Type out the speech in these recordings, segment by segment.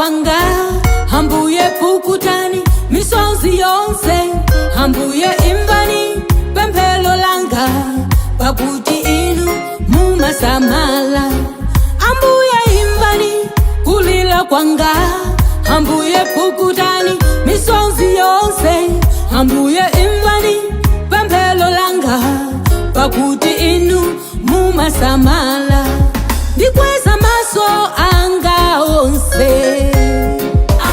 Kwanga, Ambuye pukutani misozi yonse. Ambuye imvani pemphero langa, pakuti inu mumasamala. Ambuye imvani kulila kwanga, Ambuye pukutani misozi yonse. Ambuye imvani pemphero langa, pakuti inu mumasamala. Ndikweza maso anga onse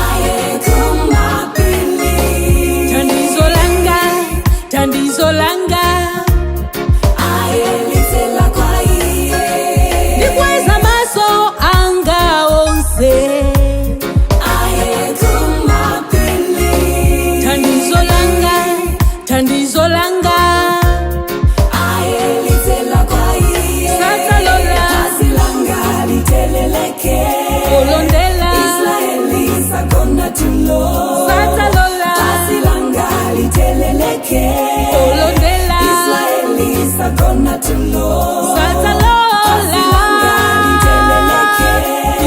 Aye kumapili. Thandizo langa, thandizo langa. Aye litsela kwa iye. Ndikweza maso anga onse. Aye kumapili. Thandizo langa, thandizo langa. Aye litsela kwa iye. Satsalola. Phazi langa liteleleke. Kolondela. Israeli sakona tulo. Satsalola. Phazi langa liteleleke. Kolondela. Israeli sakona tulo. Satsalola. Phazi langa liteleleke.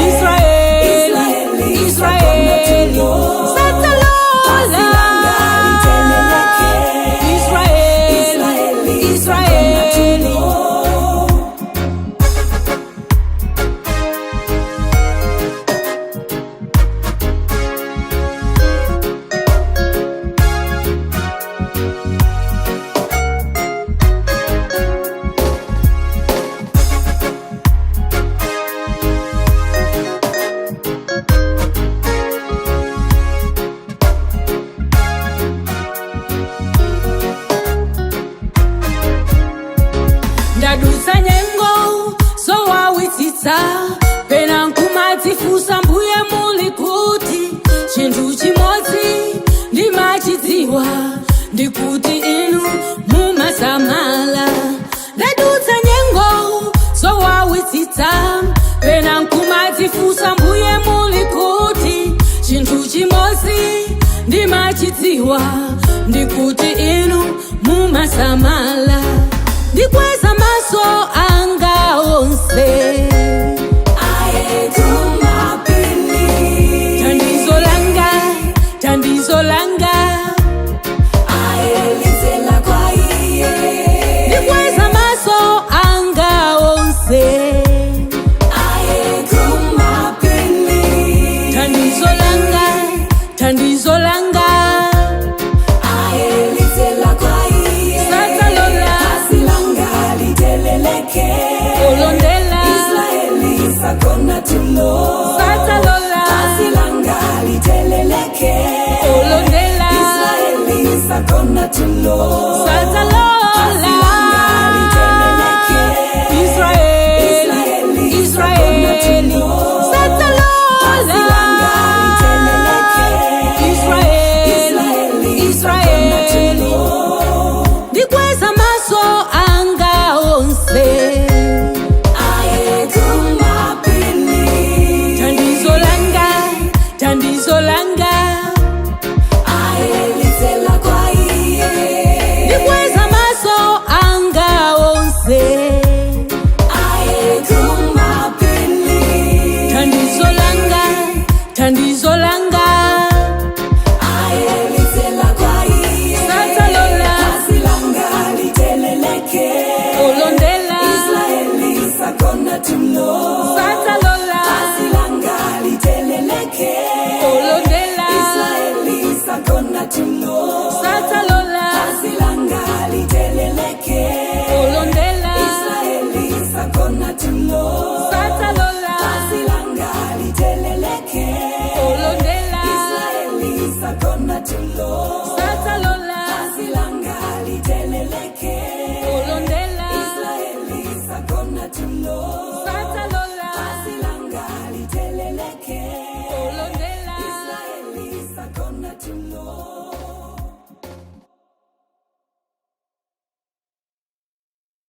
Israeli, Israeli sakona Israeli. tulo. Satsalola. Phazi langa liteleleke. Israeli, Israeli sakona Israeli. tulo. Ndadutsa nyengo zowawitsitsa, pena nkumadzifunsa, Mbuye muli kuti? Chinthu chimodzi ndimachidziwa, ndikuti inu mumasamala. Ndadutsa nyengo zowawitsitsa, pena nkumadzifunsa, Mbuye muli kuti? Chinthu chimodzi ndimachidziwa, ndikuti inu mumasamala. Ndikweza maso anga onse. Aye kumapili. Thandizo langa, thandizo langa. Aye litsela kwa iye. Ndikweza maso anga onse. Aye kumapili. Thandizo langa, thandizo langa. Aye litsela kwa iye. Satsalola. Phazi langa liteleleke. Kolondela. Israeli sakona tulo. Satsalola. Phazi langa liteleleke. Kolondela. Israeli sakona tulo. Satsalola. Phazi langa liteleleke. Israeli, Israeli sakona Israeli. tulo. Satsalola. Phazi langa liteleleke. Israeli, Israeli sakona Israeli. tulo. Ndikweza maso anga onse. Aye kumapili. Thandizo langa, thandizo langa. Aye litsela kwa iye. Ndikweza maso anga onse. Aye kumapili. Thandizo langa, thandizo langa. Aye litsela kwa iye. Satsalola. Phazi langa liteleleke. Kolondela. Israeli sakona tulo. Satsalola. Phazi langa liteleleke. Kolondela. Israeli sakona tulo. Satsalola. Phazi langa liteleleke. Kolondela. Israeli sakona tulo. Satsalola. Phazi langa liteleleke. Kolondela. Israeli sakona tulo. Satsalola. Phazi langa liteleleke. Kolondela. Israeli sakona tulo. Satsalola. Phazi langa liteleleke. Kolondela. Israeli sakona tulo.